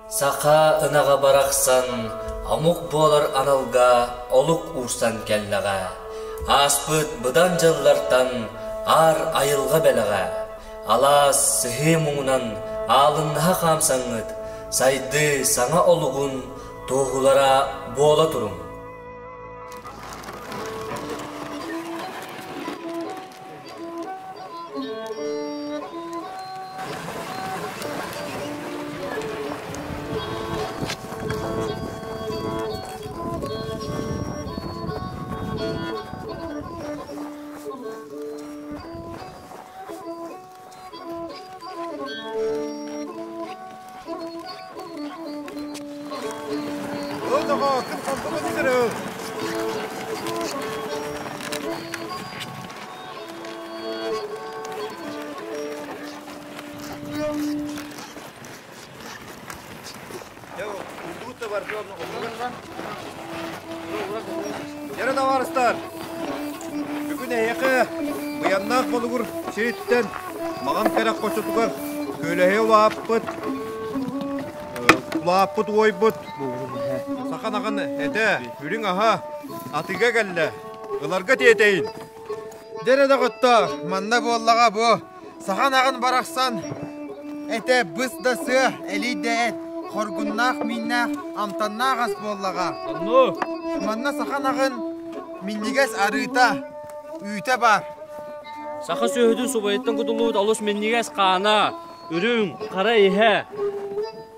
Саха ынаҕа барахсан омук буолар аналга олук уурсан кэллэҕэ. Ааспыт быдан дьыллартан аар айылҕа бэлэҕэ. Алаас сыһыы муҥунан аалыннаһа хаамсаҥҥыт, сайдыы саҥа олугун туоһулара буола туруҥ. Дьэрэ табаарыстар! Бүгүн эһиэхэ Быйаннаах Болугур сириттэн Маҕан кэрэх хочотугар күөлэһи улааппыт, улааппыт уойбут саха наҕын этэ, үрүҥ аһа атыыга кэллэ. Ыларга тиэтэйин. Дьэрэ доҕоттоор, манна буоллаҕа бу саха ынаҕын барахсан этэ быс да сыа, элий да эт, хоргуннаах мииннээх, амтаннаах ас буоллаҕа. Манна саха ынаҕын минньигэс арыыта, үүтэ баар. Саха сүөһүтүн субайыттан кутуллубут олус минньигэс хаана, үрүҥ, хара иһэ.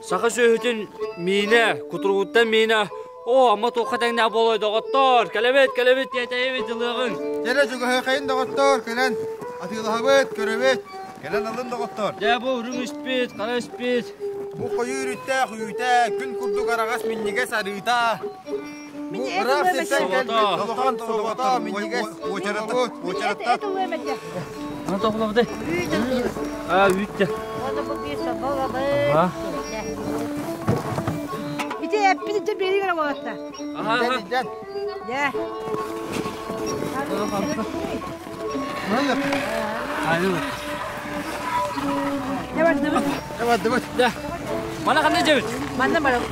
Саха сүөһүтүн миинэ, кутуругуттан миинэ Оо, ама туохха тэҥнээх буолуой, доҕоттоор, кэлэбит, кэлэбит, тиэтэйэбит, ылыаҕыҥ. Кэлэ чугаһыахайын, доҕоттоор, кэлэн атыылаһабыт, көрөбүт. Кэлэн ылын, доҕоттоор. Дьэ, бу үрүҥ испит, хара испит. Бу хойуу үрүттээх үүтэ, күн курдук араҕас минньигэс арыыта. Бу ыраах сиртэн кэлбит улахан собото минньигэс уочараттаах. Уочараттаах. Аны тоҕулабытай? Аа, үүт дьэ. Ити эппит ити биэрии гына буолатта. Аха. Дьэн, Дьэ. Дьэ бардыбыт. Дьэ бардыбыт. Дьэ. Мана ханна дьэбит? Манна барабыт.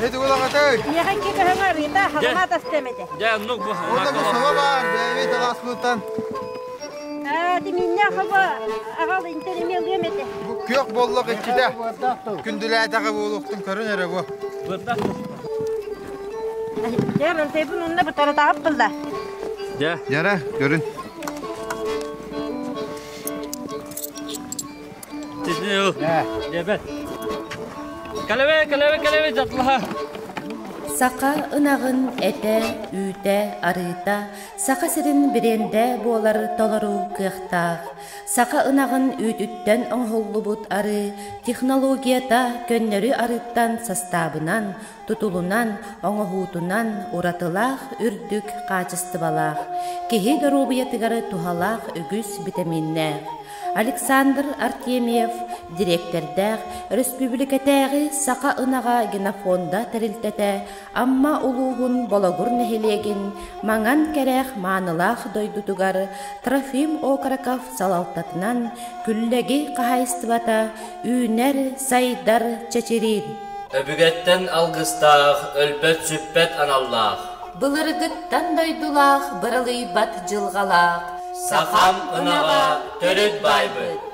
Эти улаҕатай. Миэхэ икки көһөҥө арыыта халаҥа атастыам этэ. Дьэ, оннук бу. Онно бу саба баар, бэйэбит алааспытыттан. Тиминнээх хаба аҕал интэримиэ ылыам этэ. Бу күөх боллох иччитэ. Күндүлээтэҕэ буолуохтун көрүн эрэ бу. Дьэ, балтайбын онно бытаратаҕып кылла. Дьэ. Дьэрэ, көрүн. Дьэбэт. Кэлэбэ, кэлэбэ, кэлэбэ, дьатлаха. Саха ынаҕын этэ, үүтэ, арыыта Саха сирин брендэ буолар толору кыахтаах. Саха ынаҕын үүтүттэн оҥоһуллубут арыы технологията көннөрү арыыттан састаабынан, тутулунан, оҥоһуутунан уратылаах үрдүк хаачыстыбалаах, киһи доруобуйатыгар туһалаах үгүс битэмииннээх. Александр Артемьев дириэктэрдээх Өрөспүүбүлүкэтээҕи Саха ынаҕа генофонда тэрилтэтэ Амма улууһун Бологур нэһилиэгин Маҥан Кэрэх маанылаах дойдутугар Трофим Окороков салалтатынан Күллэги хаһаайыстыбата үүнэр, сайдар, чэчириир. Өбүгэттэн алгыстаах, өлбөт-сүппэт аналлаах. Былыргыттан дойдулаах, быралыйбат дьылҕалаах. Сахам ынаҕа төрүт баайбыт.